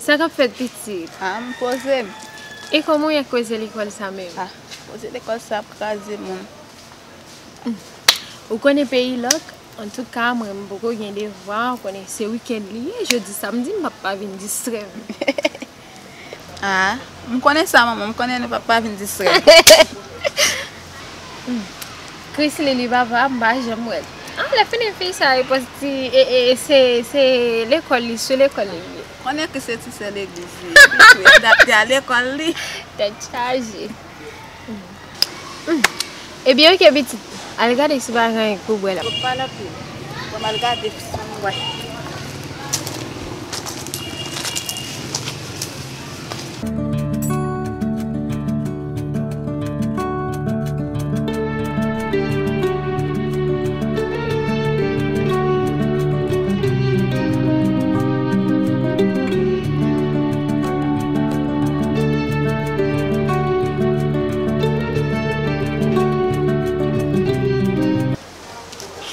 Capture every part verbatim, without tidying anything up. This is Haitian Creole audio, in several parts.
Sa k ap fèt, pitit? Ah, m poze m. E kòman w ye ak koze lekòl sa menm? Ah, koze lekòl sa ap kraze moun. Ou konnen peyi lòk? Antouka, mwen, m poko gen devwa, ou konnen se wikenn li ye, jodi samdi, m p ap pa vin distrè m. Ah, m konnen sa, manman, m konnen nou p ap pa vin distrè m. Chrisley, li papa, m pa janm wè l. Ah, lè fini fi sa, e pòs ti, e, e, e, se, se lekòl li, sou lekòl li ye. Konnen ki se ti sè legliz li, li adapte a lekòl li. Tèt chaje. Ebyen, oke, pitit. Al gade si pa gen anyen pou bwè la. Ou pale anpil. Bon, m al gade si m wè.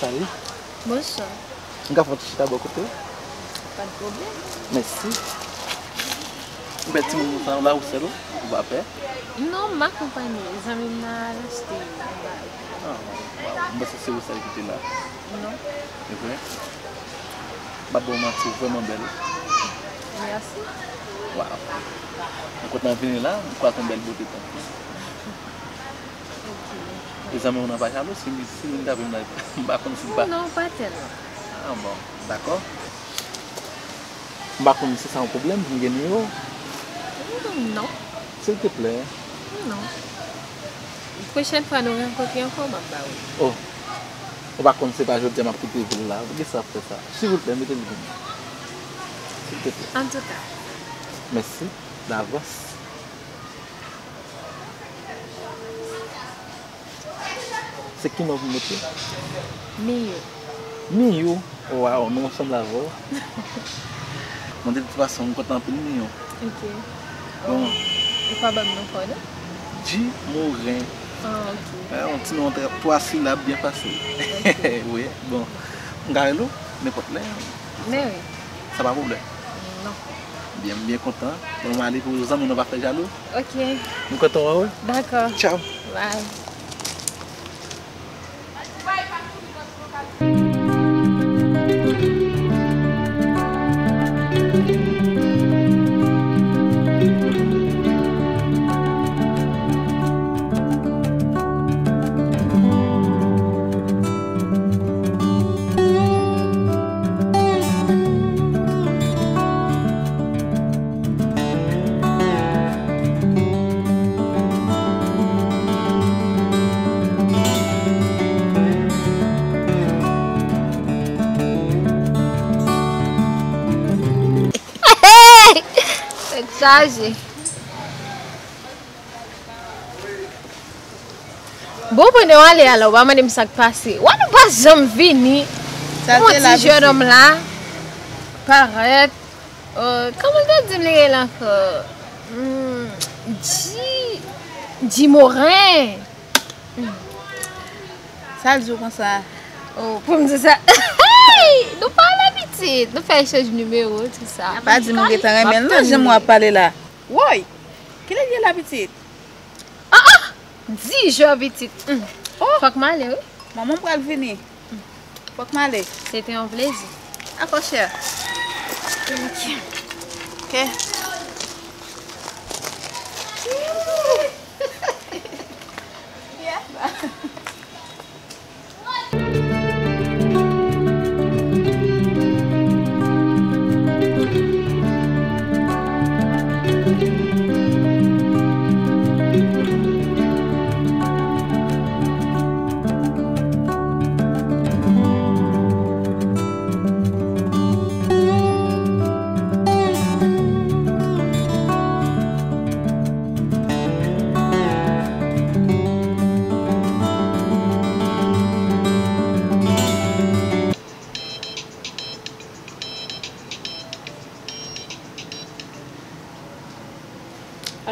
Salut. Bonswa. M ka fè yon ti chita bò kote w? Pa de pwoblèm. Mèsi. M pè timoun sa la ou sèl ou? Ou pa pè? Non, m akonpanye. Zanmi m nan al achte yon bagay. Ah, waw. M panse se ou sèl ki te la. Non. E vre? M ap ba w manti, ou vrèman bèl. Mèsi. Waw. Mwen kontan vini la, m kwaze yon bèl bote tankou w. Ok. E zanmi w nan pa jalou? Si, si moun ta vin la, m pa konn si m pa. Non, pa tèlman. Ah bon, dakò. M pa konn si sa yon pwoblèm pou m gen nimewo w. Hmm, non. Silteplè. Non. Pwochèn fwa nou rankontre ankò, m ap ba ou. Oh. Ou pa konn se pa jodi a m ap kite vil la. Poukisa w ap fè sa? Silvouplè, mete l pou mwen. Silteplè. Antouka. Mèsi davans. Se ki non pou m mete? Miyou. Miyou? Waw, non, m sanble avè w. Mwen de tout fason, m kontan anpil, Miyou. Ok. Bon. Ou pa ban m non pa w, non? Di Moren. Ah, ok. Eh, yon ti non twa silab byen fasil. Ok. Wi, bon. M ka rele w nenpòt lè. Men wi. Sa pa pwoblèm? Non. Byen, m byen kontan. Bon, m ale pou zanmi nou pa fè jalou. Ok. M kontan wè w. Dakò. Tchaw. Bye. Tèt chaje. Bon, pandan w ale a la, ou pa mande m sa k pase. Wè nou pa janm vini. Sa te la, pitit. Yon ti jennonm la parèt. Euh, kòman l te di m li rele ankò? Hmm, Di, Di Moren. Hmm. Sa l di w konsa? Oh, pou m di sa. Hey! Nou pale pitit. Nou fè echanj nimewo, tout sa. Pa di m ou gentan renmen l, non, jan w ap pale la. Woy! Kilè l ye la, pitit? Ah, ah! Di jan pitit. Mm. Oh! Fòk m ale, wi. Manman m pral vini. Mm. Fòk m ale. Se te yon plezi. Dakò, chè. Ok. Ok. Yeah.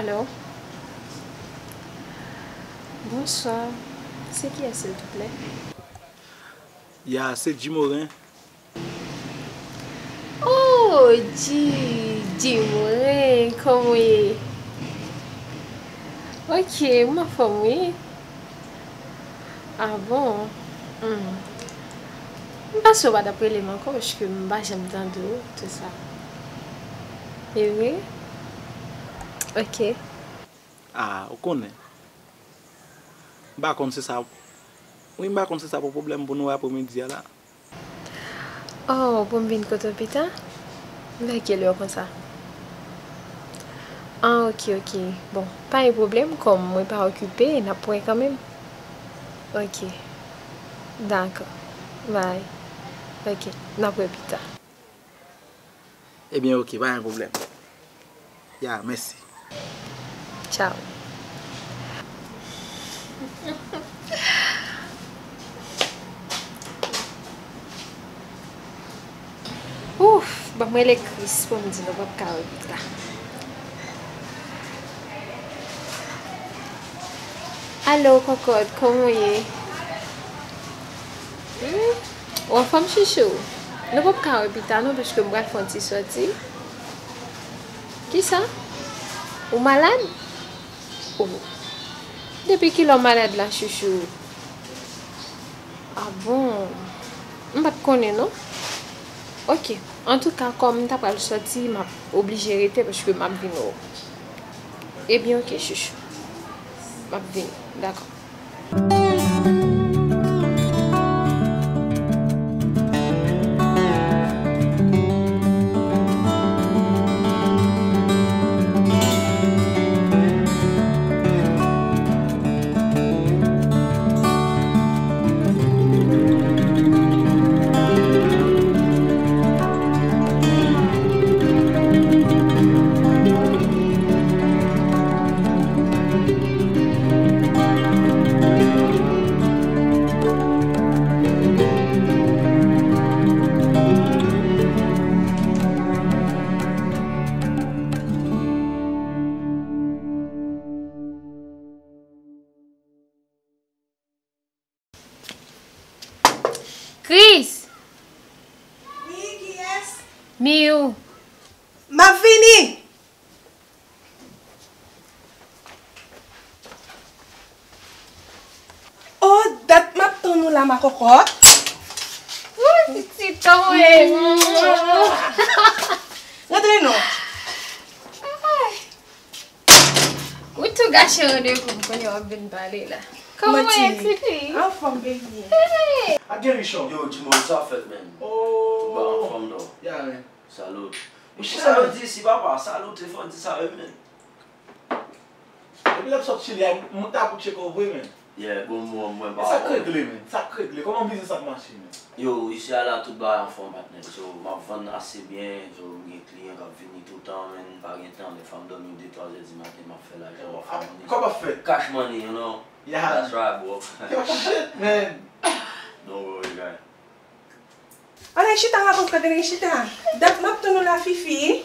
Alo? Bonswa. Se kiyès, silvouplè? Ya, se Jimoren. Oh, Ji, Di mwen, kòman w ye? Ok, m anfòm, wi. Ah bon? Hmm. M panse w pa t ap rele m ankò, paske m pa janm tande w, tou sa. E vre? Ok. Ah, ou konnen. M pa konn si sa, wi, m pa konn si sa pou pwoblèm pou nou apremidi a la. Oh, pou m vin kote w pita? Vè ki lè konsa? Ah, ok, ok. Bon, pa gen pwoblèm, kòm mwen pa okipe, n ap wè kanmenm. Ok. Dakò. Bye. Ok, n ap wè pita. Ebyen, ok, pa gen pwoblèm. Ya, mèsi. Tchaw. Ouf, ban mwen rele Chris pou m di nou p ap ka wè pita. Alo, kòkòt, kòman w ye? Hmm? Ou anfòm, chouchou? Nou p ap ka wè pita non, paske m pral fè yon ti sòti. Kisa? Ou malad? Oh. Depi kilè w malad la, chouchou? Ah bon? M pa t konnen non. Ok. Antouka, kòm m ta pral sòti, m ap oblije rete paske m ap vin wè w. Ebyen, ok, chouchou. M ap vini. Dakò. Chris! Wi, kiyès? Miyou. M ap vini! Oh, dat m ap tann ou la, makòkòt. Woy, pitit, tanpri. Rantre non. Ay. Ou tou gache randevou m, kounye a w ap vin pale la. Kòman w ye, tifi? Anfòm, baby. Hey! Ap gen richò. Yo, Jimon, sa fèt, man? Oh. Tout bagay anfòm, non? Yeah, man. Salut. Monchè. Sa yo di isi, papa, salut, e fò di sa, wi, man. Depi lè m sot Chili a, m ta pou tcheke w vre, man. Yeah, bon, mwen, mwen pa. E sa k regle, man? Sa k regle? Kòman biznis ap mache, man? Yo, isi a la, tout bagay anfòm, patnè. So, m ap vann ase byen, so, m gen kliyan k ap vini toutan, man. M pa gen tan, dèfwa m dòmi de twa zè di maten, m ap fè lajan, m ap fè money. Kòb ap fèt? Cash money, you know? Yeah. That's right, bro. Yo, shit, man. Don't worry, guy. Ann al chita la, konfrè, vin chita. Dat m ap tann ou la, Fifi.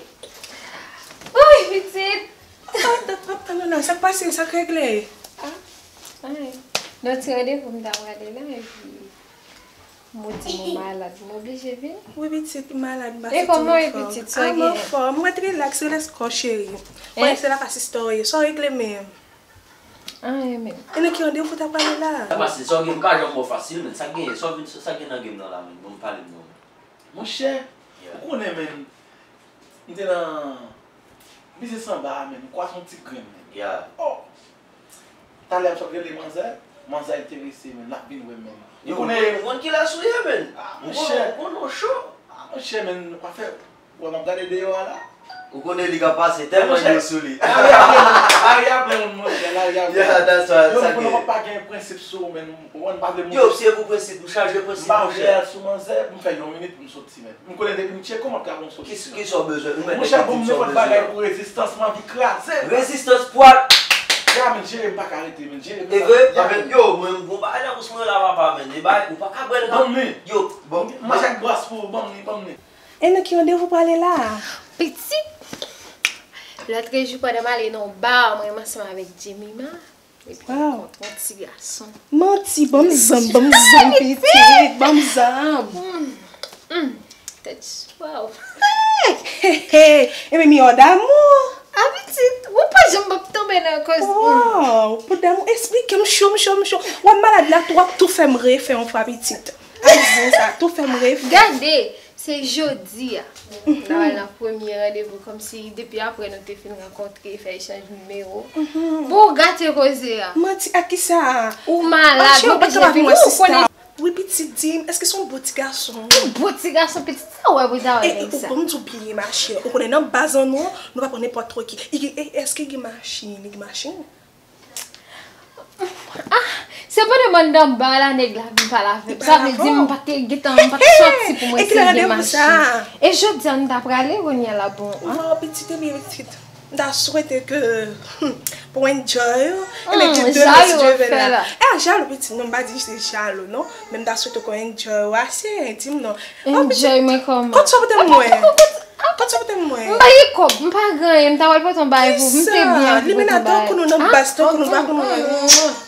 Woy, pitit! Oh, dat m ap tann ou la, sa k pase, sa k regle? Ah, anyen. Non, ti randevou m ta prale la, epi m di m malad, m oblije vin. Wi, pitit, ou malad, m pa santi m anfòm. E kòman w ye, pitit, sa w gen? Ah, m anfòm, m ret rilaks, rilaks kò, cheri. Mwen, se la ka sista w ye, sa w regle menm? Anyen, men. E nan ki randevou w ta prale la? Sa pase, sa w gen, m pa janm ba w fasil, men. Sa k genyen, sa w vin, sa k gen nan game nan la, men. Bon, pale m non. Monchè, ou konnen, men, m te nan biznis anba a, men, m kwase yon ti grenn, men. Yeah. Oh! Talè m sot rele manzè, manzè enterese, men, l ap vin wè m, men. Ou konnen, ou konn kilès ou ye, men. Ah, monchè. Ou konnen, ou konnen w cho. Ah, monchè, men, w ap fè Wè, m ap gade deyò a la. Ou konnen li ka pase tèlman dlo sou li. Lari a plen moun, lari a plen moun, monchè, lari a plen moun. Yeah, that's right. Yo, sa m konnen w ap pa gen prensip sou ou, men ou konn m pa vle moute. Yo, si e pou prensip, m chaje prensip, monchè. M pa vle al sou manzè, m fè yon minit pou m soti, men. M konnen depi m tcheke w, m ap travay yon solisyon. Ki, ki sa w bezwen? Ou mèt gen tout sa w bezwen. Monchè, bon, m nenpòt bagay pou rezistans, m anvi kraze. Rezistans pwat. Ya, men, jere m pa ka rete, men, jere m. E vre? Anfen, yo, mwen, m gon bagay nan bouch mwen la, papa, men. E bagay, ou pa ka bwè l. Ban m li. Yo, ban m li. M mache ak bras pou ou, ban m li, ban m li. E nan ki randevou w prale la a? Pitit! Lòtrejou pandan m ale nan yon ba, mwen menm ansanm avèk Jemima. Epi nou rankontre yon ti gason. Manti, ban m zam, ban m zam, pitit, ban m zam. Hmm, hmm. Tèt, waw. Hey, e men miyò damou. A pitit, ou pa janm p ap tonbe nan koz. Wow, pou damou, esplike m cho, m cho, m cho. W ap malad la tou, w ap tou fè m refè yon fwa pitit. Ay zen sa, tou fè m refè. Gade, se jodi a. N a pral nan premye randevou, kòmsi depi apre nou te fin rankontre, fè echanj nimewo. Pou w gate koze a. Manti ak kisa? Ou malad, ou bezwen vini, ou konnen. Wi, pitit, di m, èske se yon bon ti gason? Yon bon ti gason, pitit, sa w wè pou w ta wè nèg sa? E, e, ou ban m di w byen, machè. Ou konnen nan baz an nou, nou pa pran nenpòt tro ki. Li gen, e, èske li gen machin? Li gen machin? Ah, se pandan m anndan ba la, nèg la vin pale avè m. Sa vle di m pa t gentan, m pa t sòti pou mwen eseye gen machin. E jodi a, nou ta prale, kounye a la, bon, ah. Waw, pitit, ebyen, pitit. M ta swete ke, hmm, pou w enjoy ou, e men gen de lòt si Dye vle la. E a jalou pitit, non, m pa di se jalou, non. Men m ta swete ke w enjoy ou ase, di m non. Enjoy mwen kòman? Kot sa w pote m wè? Kot sa w pote m wè? M pa gen kòb, m pa gen anyen, m ta pral pote yon bagay pou ou, m te byen pou pote yon bagay. Li mennen tankou nou nan baz, tankou nou pa konn wè.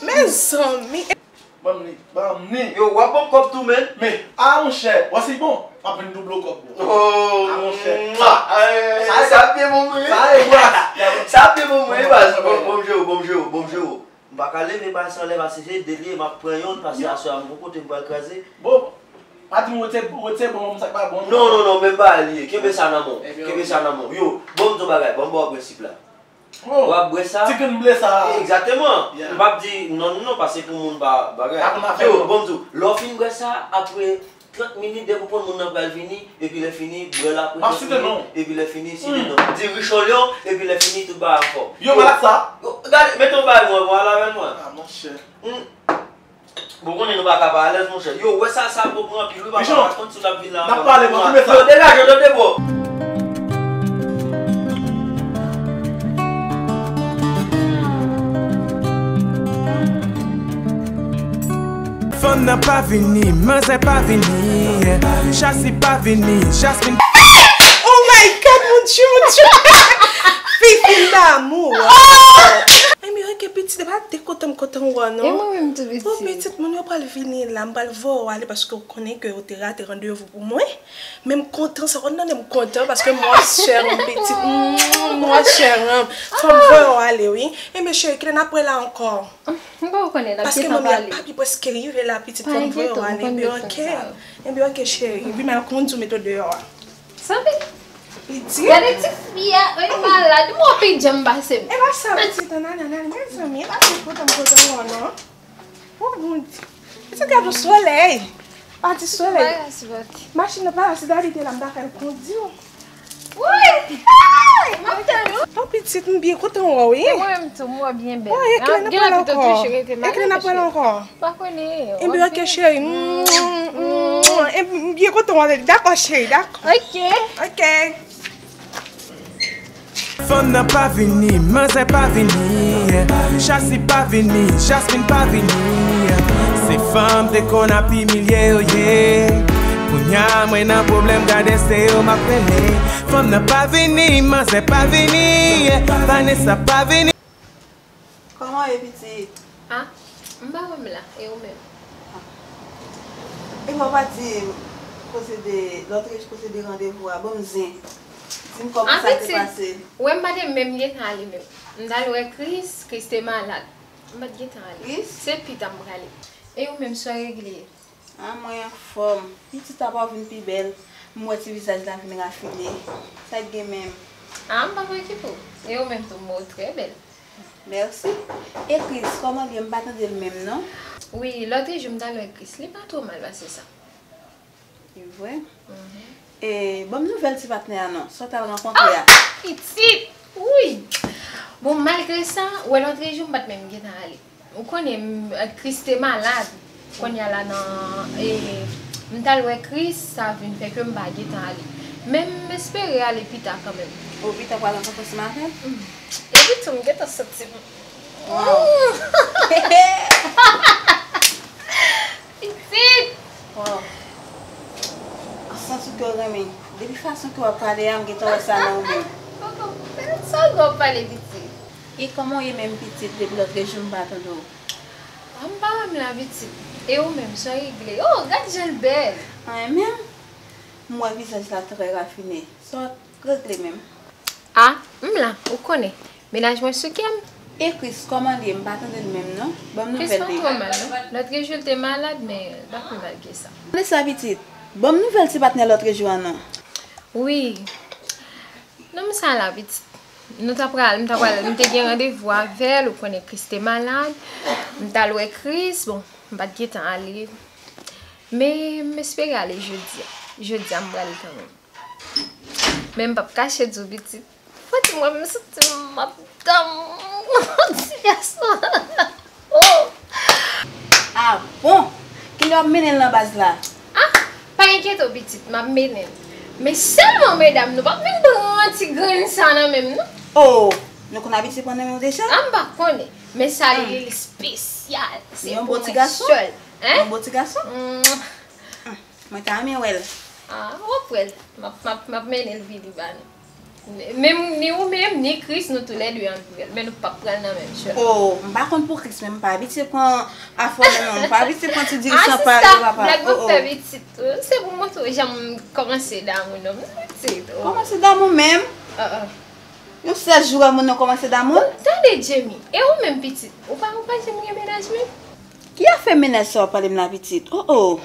Mezanmi. Ban m li, ban m li. Yo, w ap ban m kòb tou, men. Men, a, monchè, wè si bon, m ap vin double kòb, bro. Oh, a, monchè. Sa ap byen bon, wi. Sa e bras. Sa ap byen bon, wi, baz. Bon, bon, m jere w, bon, m jere w, bon, m jere w. M pa ka leve bay sa anlè, pase se de li ye, m ap pran yonn, pase aswè a, m gon kote m pral kraze. Bon, pa di m retire, retire bon, sa k pa bon. Non, non, non, men m pa li ye. Kenbe sa nan men w. Kenbe sa nan men w. Yo, bon, m di w bagay, bon, m ba w prensip la. W ap bwè sa. Ti grenn ble sa. Egzakteman. M p ap di non, non, non, paske pou moun pa bagay. Yo, bon, m di w, lè w fin bwè sa, apre trant minit, depi w konn moun nan pral vini, epi lè fini, bwè l apre trant minit, epi lè fini, site non. Di Richelieu, epi lè fini, tout bagay anfòm. Yo, malad sa. Yo, gade, mete yon bagay mwen, vwala avè mwen. Ah, monchè. Bon, konnen nou pa ka pa alèz, monchè. Yo, wè sa, sa pwòp anpil, wi, papa, pa konn si l ap vin la ankò. N ap pale, bon, koupe sa. Yo, degaje w, tande, bro. Fanm nan pa vini, manzè pa vini, Chasi pa vini, Jasmine. Oh my God, mon Dieu, mon Dieu. Fifin damou. Enben, ok, pitit, e pa te kontan m kontan wè w, non. E mwen menm tou, pitit. Bon, pitit, moun yo pral vini la, m pral voye w ale paske w konnen ke w te rate randevou pou mwen. Men m kontan, sa konn tande m kontan paske mwen chè m, pitit. Mwen chè m. Fò m voye w ale, wi. Enben, cheri, kilè n ap wè la ankò? M pa konnen, n ap gentan pale. Paske manmi ak papi prèske rive la, pitit, fò m voye w ale. Enben, ok. Enben, ok, cheri. Epi m al kondi w mete w deyò a. Sanble. Li di. Gade ti fi a, wi, malad. Mwen pi djanm pase m. E pa sa, pitit, an ale, an ale, mezanmi, e pa se kontan m kontan wè w, non. Oh, Bondye. Pitit, gade yon solèy. Pati solèy. Machin nan pa la, si Dali te la, m ta fè l kondi w. Wi! M ap tann ou. Oh, pitit, m byen kontan wè w, wi. E mwen menm tou, m wè w byen bèl. Oh, e kilè n ap pale ankò? E kilè n ap pale ankò? Pa konnen. Enben, ok, cheri. M byen kontan wè w. Dakò, cheri, dakò. Ok. Ok. Fanm nan pa vini, manzè pa vini, Chasi pa vini, Jasmine pa vini. Se fanm te konn ap imilye yo ye. Kounya mwen nan pwoblèm, gade se yo m ap rele. Fanm nan pa vini, manzè pa vini, Vanessa pa vini. Kòman w ye, pitit? Ah, m pa wè m la, e ou menm? Ah. Epa w pa di m kote de, lòt jou kote de randevou a, ban m zen. Di m kòman sa te pase. Wè m pa te menm gentan ale menm. M t al wè Chris, Chris te malad. M pa t gentan ale. Chris? Se pita m prale. E ou menm, sa w regle? Ah, mwen anfòm. Pitit apa w vin pi bèl. M wè ti vizaj la vin rafine. Sa k gen menm? Ah, m p ap okipe w. E ou menm tou, m wè w trè bèl. Mèsi. E Chris, kòman l ye? M pa tande l menm, non. Wi, lòt jou m t al wè Chris. Li pa twò mal pase sa. Li vre? Mhm. E, ban m nouvèl ti patnè a non. Sa w t al rankontre a? Ah, pitit! Wi! Bon, malgre sa, wè lòt jou m pa t menm gentan ale. Ou konnen, m, Chris te malad. Kounye a la nan, e, m t al wè Chris, sa vin fè ke m pa gentan ale. Men m espere ale pita kanmenm. O, pita pral rankontre ansanm avè l? Mm. Epi tou, m gentan santi m. Wow. Pitit! Wow. Santi ke w renmen. Depi fason ke w ap pale a, m gentan wè sa nan ou menm. Koko, sa w ap pale, pitit? E kòman w ye menm, pitit, depi lòt jou m pa tande w? Ah, m pa wè m la, pitit. E ou menm, sa w regle? Oh, gad jan l bèl! Anyen menm, m wè vizaj la trè rafine. Sa w Regle menm. A, m la, ou konnen. Mennaj mwen sou kè m. E Chris, kòman l ye? M pa tande l menm non. Ban m nouvèl de li. Chris pa twò mal non. Lòt jou l te malad, men l pa pi mal ke sa. Tande sa pitit, ban m nouvèl ti patnè lòt jou an non. Wi. Nonm sa la pitit. Nou ta pral, m ta pral, m te gen randevou avè l, ou konnen Chris te malad. M t al wè Chris, bon, m pa t gentan ale. Men m espere ale jodi a. Jodi a m prale kanmenm. Men m p ap kache di w pitit. Fò di mwen m santi m ap dòmi. Ti gason. Oh! Ah bon? Kilè w ap mennen l nan baz la? Ah! Pa enkyete w pitit, m ap mennen l. Men sèlman medam, nou p ap vin pran ti grenn sa nan men m non. Oh! Nou konn abitye pran nan men w deja? Ah, m pa konnen. Men sa li li espesyal. Se pou mwen sèl. Hein? Yon bon ti gason? Mwen ta renmen wè l. Ah, w ap wè l. M ap, m ap, m ap mennen l vini ba nou. Menm ni ou menm, ni Chris, nou toulède ann pou wè l. Men nou p ap pran nan menm chè. Oh, m pa konn pou Chris, men m pa abitye pran afè w menm non. M pa abitye pran ti diri san pare papa. Blag m ap fè pitit. Se pou montre w jan m kòmanse damou non. M pitit. Kòmanse damou menm? Ah, ah. Yon sèl jou wè moun nan kòmanse damou l? Tande Jamie, e ou menm pitit? Ou pa, ou pa janm gen mennaj menm? Ki afè mennaj sa w ap pale m la pitit? Oh, oh.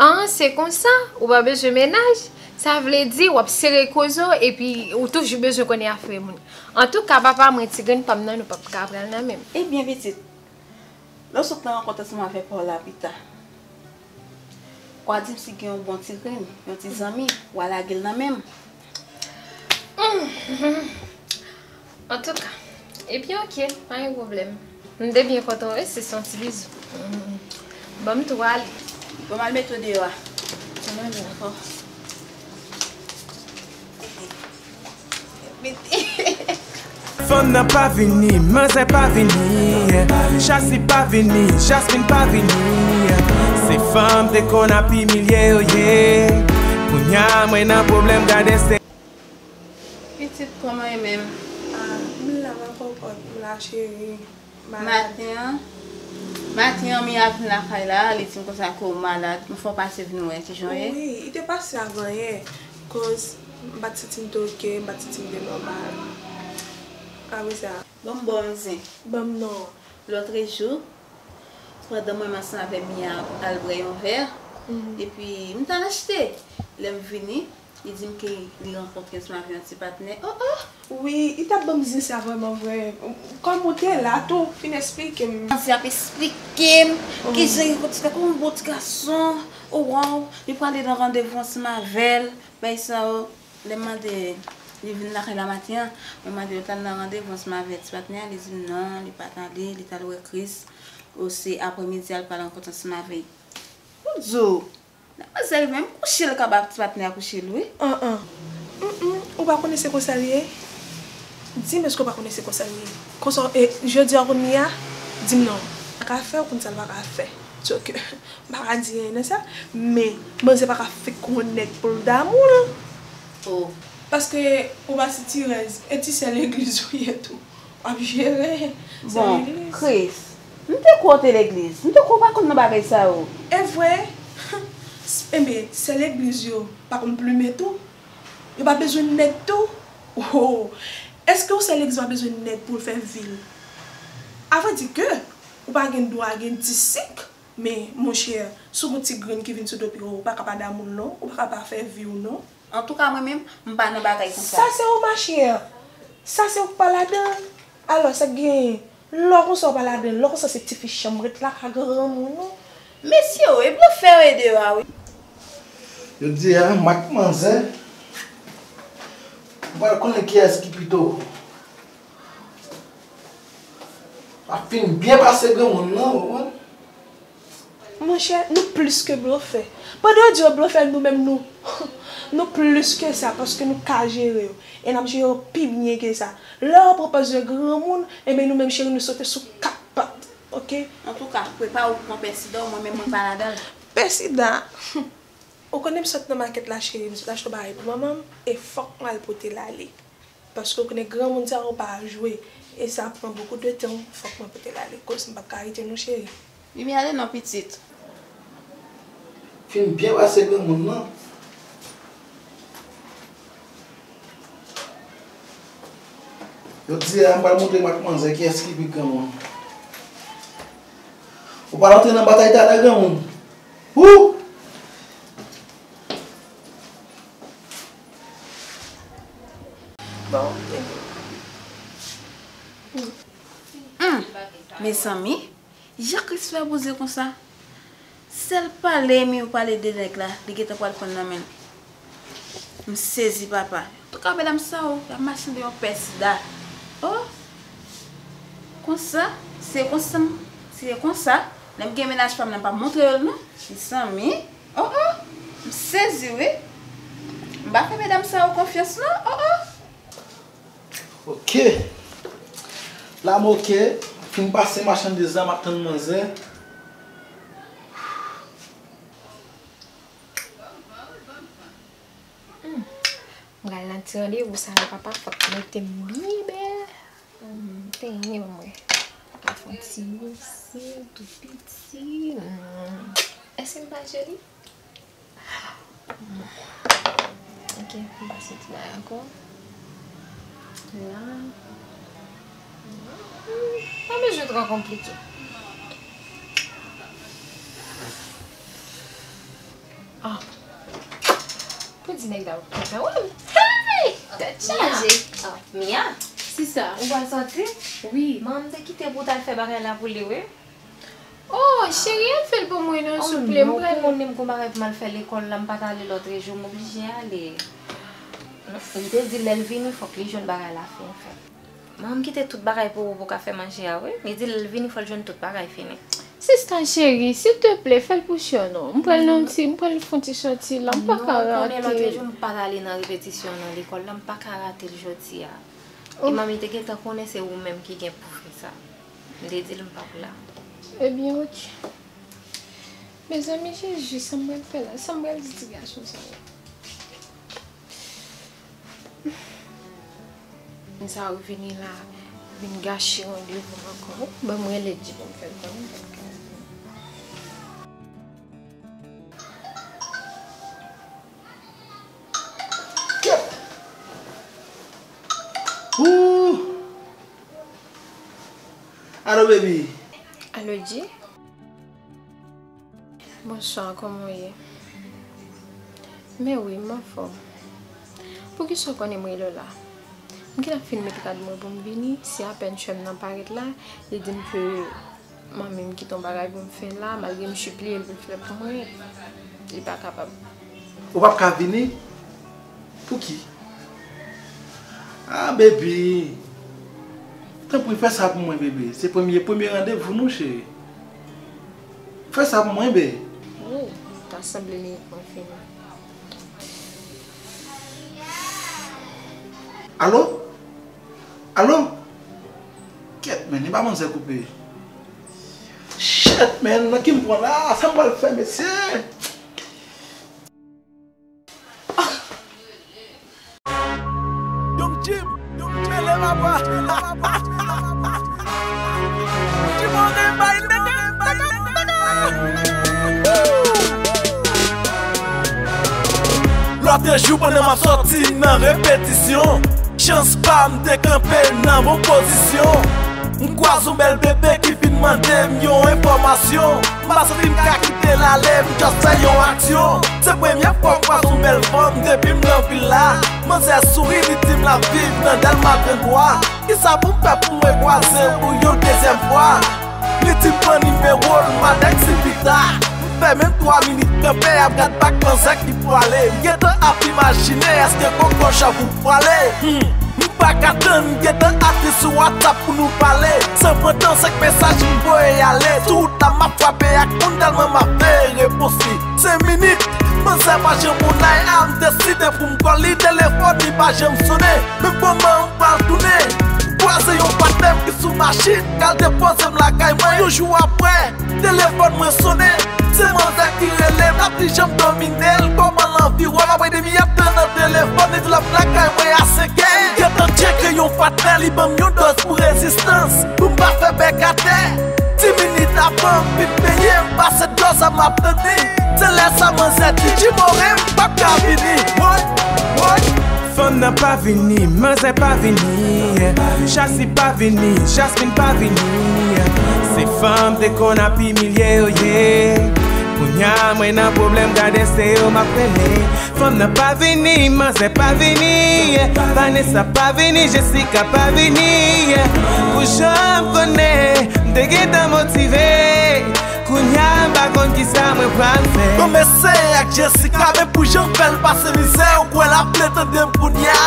An, se konsa, ou pa bezwen mennaj? Sa vle di w ap sere koze w epi ou toujou bezwen konnen afè moun. Antouka, papa mwen, ti grenn pa m nan, nou p ap ka pral nan menm. Ebyen, pitit, lè w sot nan rankont ansanm avè pa w la pita, w a di m si gen yon bon ti grenn, yon ti zanmi, w a lage l nan men m. Antouka, ebyen oke, pa gen pwoblèm. M te byen kontan wi, se yon ti bizou. Ban m tou ale. Ban m al mete w deyò a. Mwen menm la. Fanm nan pa vini, manzè pa vini, Chasi pa vini, Jasmine pa vini. Se fanm te konn ap imilye yo ye. Kounya mwen nan pwoblèm gade se. Pitit kòman e menm? Ah, m la ma kòkòt, m la cheri. Maten an, maten an Mia vin lakay la, li di m konsa ke w malad. M fè w pase vin wè kijan w ye? Wi, li te pase avan yè, koz m pa t santi m te oke, m pa t santi m te nòmal. Apre sa. Ban m ba w yon zen. Ban m non. Lòtrejou, pandan mwen menm ansanm avè Mia ap al bwè yon vè, epi m t al achte. Lè m vini, li di m ke li rankontre ansanm avè yon ti patnè. Oh, oh! Wi, li t ap ban m zen sa vrèman vre. Kòm ou te la tou, fin esplike m. Manzè ap esplike m kijan li rankontre, se tankou yon bon ti gason. Oh, waw, li prale nan randevou ansanm avè l. Bay sa yo, lè m mande, li vin lakay la maten an, mwen mande l, ou t al nan randevou ansanm avè ti patnè a? Li di m non, li pa t ale, li t al wè Chris. O se aprèmidi a, l pral rankontre ansanm avè l. Pou di w, demwazèl menm kouche l kaba ti patnè a kouche l wi. An, an. Mm, mm, ou pa konnen se konsa l ye? Di m èske w pa konnen se konsa l ye? Konsa, e, jodi a w konn li a? Di m non. Pa ka fè, ou konn sa l pa ka fè. Sòke, m pa ka di anyen nan sa, men manzè pa ka fek wè yon nèg pou l damou l. Oh. Paske ou pa sitirèz, e ti sè legliz ou ye tou. W ap jere sè legliz. Bon, Chris, m te kwè w te legliz. M te kwè w pa konn nan bagay sa yo. E vre? Enben, sè legliz yo pa konn plimen tou? Yo pa bezwen nèg tou? Oh! Èske yon sè legliz pa bezwen nèg pou l fè vi l? Avrèdi ke, ou pa gen dwa gen disip. Men, monchè, si w gon ti grenn ki vin sou do pye w, ou pa ka pa damou l non, ou pa ka pa fè vi w non. Antouka, mwen menm, m pa nan bagay konsa. Sa se ou, machè. Sa se ou k pa ladan l. Alò, sa k genyen? Lè w konsa ou pa ladan l, lè w konsa se tifi chanm, ret la ka granmoun ou. Mesye o, e blofè yo ye deyò a wi. Jodi a, m ak manzè, m pral konnen kiyès ki pito. Ap fin byen pase granmoun nan, ou konprann? Monchè, nou plis ke blofè. Pandan yo di yo blofè, nou menm nou, nou plis ke sa, paske nou ka jere yo. E n ap jere yo pi byen ke sa. Lè yo pran pòz de granmoun, enben nou menm cheri, nou sote sou kat pat. Oke? Antouka, prepare w pou pran pèsidan, mwen menm mwen pa ladan l. Pèsidan? Ou konnen m sot nan makèt la cheri, m sot achte yon bagay pou manman m, e fòk m al pote l ale. Paske ou konnen granmoun sa yo pa jwe, e sa pran beaucoup de temps, fòk mwen pote l ale, koz m p ap ka rete non cheri. Mimi ale non pitit. Fin byen pase granmoun nan. Jodi a, m pral montre m ak manzè kiyès ki pi granmoun. Ou pral antre nan batay talè, granmoun. Wou! Bon, hmm, mezanmi, jan Kris fè poze konsa. Sèl pale, Emi, ou pale de nèg la, li gentan pral pran nan men l. M sezi, papa. Antouka, medam sa yo, y ap machande yon pè sida. Oh! Konsa, se konsa, se konsa, lè m gen mennaj pa m nan, m p ap montre yo l non. Mezanmi, oh, oh! M sezi, wi. M pa fè medam sa yo konfyans non, oh, oh! Ok. La m ok. Fin pase machandiz la, m ap tann manzè. Hmm. M pral nan ti randevou sa yo, papa, fòk mete m byen bèl. Hmm, penyen mwen. Fè yon ti wonsi, tou piti. Hmm. Èske m pa joli? Ok, m pa soti la ankò. La. Pa bezwen twò konplike. Ah. Pou di nèg la ou kontan wè m. Hey! Tèt chaje. Ah, Mia. Sista. Ou pral soti? Wi. Manman m te kite pou w t al fè bagay la pou li, wi. Oh, cheri, al fè l pou mwen non, souple, m pral. Pou moun li m gon bagay pou m al fè lekòl la, m pa t ale lòt jou, m oblije ale. Li te di lè l vini, fòk li jwenn bagay la fin fèt. Manman m kite tout bagay pou ou pou w ka fè manje a, wi. Li di lè l vini, fò l jwenn tout bagay fini. Sista cheri, silteple, fè l pou Siyon non. M pral nan ti, m pral fè yon ti sòti la, m pa ka rate. Non, ou konnen lòt jou m pa t ale nan repetisyon nan lekòl la, m pa ka rate l jodi a. E manmi te gentan konnen se ou menm ki gen pou fè sa. M te di l m p ap la. Ebyen, ok. Mezanmi, Jezi, sa m pral fè la? Sa m pral di ti gason sa yo? Moun sa yo vini la, vin gache randevou m ankò. Ban m rele Dji pou m fè l konnen. Kèt! Ooh! Alo, baby. Alo, Dji. Bonswa, kòman w ye? Men wi, m anfòm. Poukisa w konnen m rele w la? M gentan fin met rad mwen pou m vini, se apèn chè m nan parèt la, li di m ke manmi m kite yon bagay pou m fè la, malgre m sipliye l pou l fè l pou mwen, li pa kapab. Ou p ap ka vini? Pouki? Ah, baby. Tanpri, fè sa pou mwen, bebe. Se premye, premye randevou nou, cheri. Fè sa pou mwen, be. Oh, ta sanble minit mwen fini. Alo? Alo? Kèt, men, e pa manzè koupe. Shit, men, nan ki m pran la? Sa m pral fè, mesye? Young Jim, Young Jim, leve apa. Jim, on est by nègre, nègre, nègre. Lòt jou pandan m ap sòti nan repetisyon, chans pa m te kanpe nan bon pozisyon. M kwaze yon bèl bebe ki vin mande m yon enfòmasyon. M pa santi m ka kite l ale, m just fè yon aksyon. Se premye fwa m kwaze yon bèl fanm depi m nan vil la. Manzè souri, li di m l ap viv nan Dèlma trannntwa. Kisa pou m fè pou m rekwaze w pou yon dezyèm fwa? Li di m pran nimewo l, m al dèk si pita. M fè menm twa minit kanpe ap gad bak manzè ki pwale. M gentan ap imajine èske koko chan pou pwale. Hmm. M pa ka tann, m gentan achte sou WhatsApp pou nou pale. San pran tan, senk mesaj m voye ale. Sou wout la m ap frape ak moun tèlman m ap veye repons li. Senk minit, manzè pa janm online, a m deside pou m kòl li telefòn, li pa janm sonnen. Men kòman m pral tounen? M kwaze yon patnè m ki sou machin, k al depoze m lakay mwen yon jou apre. Telefòn mwen sonnen, se manzè ki rele m, l ap di jan m domine l, kòman l anvi wè m, apre de mi ap tann nan telefòn, li di l ap lakay mwen a senk è. M gentan tcheke yon patnè, li ban m yon dòz pou rezistans, pou m pa fè bèk atè. Dis minit avan m fin peye, m pase dòz a m ap tann li. Se lè sa manzè di, Jim, m p ap ka vini. Woy, woy. Fanm nan pa vini, manzè pa vini. Chasi pa vini, Jasmine pa vini. Se fanm te konn ap imilye yo ye. Kounya mwen nan pwoblèm, gade se yo m ap rele. Fanm nan pa vini, manzè pa vini. Vanessa pa vini, Jessica pa vini. Pou jan m konnen, m te gentan motive. Kounya m pa konn kisa mwen pral fè. Bon, m eseye ak Jessica, men pou jan m fè l pase mizè, ou kwè l ap vle tande m kounya.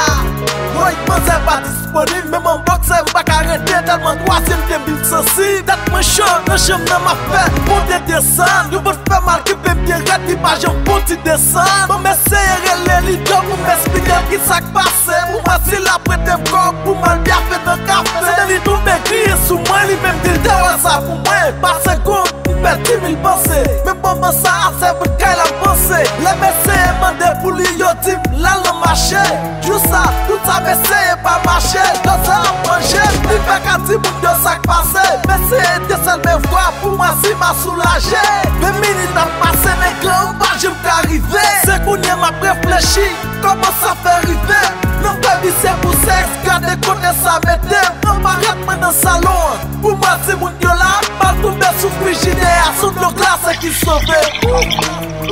Woy, manzè pa disponib, menm an bòksè m pa ka rete, tèlman twazyèm te vin sansib. Tèt mwen cho, nan chanm nan m ap fè monte desann. Yon vant fè mal ki vle m byen rèd, li pa janm fon ti desann. Bon, m eseye rele Lido pou m esplike l kisa k pase. Pou mwen, si l ap prete m kòb pou m al byafe nan kafe. Se lè li tonbe kriye sou mwen, li menm di l te wè sa pou mwen. Pase kont, m pèdi mil panse. Menm moman sa a, se bout kay la m panse. Lè m eseye mande pou li, yo di m l al nan mache. Jou sa, tout sa m eseye pa mache. Dòzè ap manje, li pa ka di moun yo sa k pase. M eseye desèl men vwa pou mwen si m a soulaje. Ven minit ap pase, nèg lan m pa janm ka rive. Se kounye a m ap reflechi kòman sa fè rive. Nan fè visye pou sèks, gade kote sa mete m. Nan parèt mwen nan salon an, pou mwen si moun yo la, m al tonbe sou frijidè a, se dlo glase ki sove m.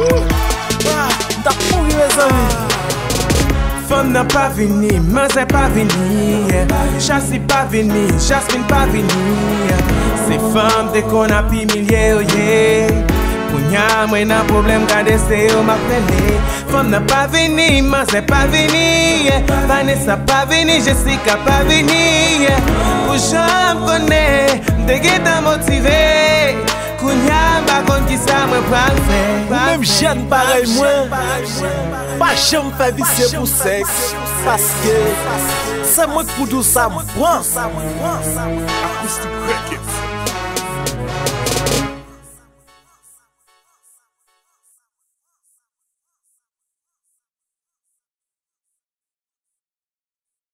M t ap mouri, mezanmi. Fanm nan pa vini, manzè pa vini. Chasi pa vini, Jasmine pa vini. Se fanm te konn ap imilye yo ye. Kounya mwen nan pwoblèm, gade se yo m ap rele. Fanm nan pa vini, manzè pa vini. Vanessa pa vini, Jessica pa vini. Pou jan m konnen, m te gentan motive. Kounya m pa konn kisa mwen pral fè. Ou menm jèn parèy mwen, pa janm fè visye pou sèks, paske se mwen k pou di w sa m pran. Acoustic Records.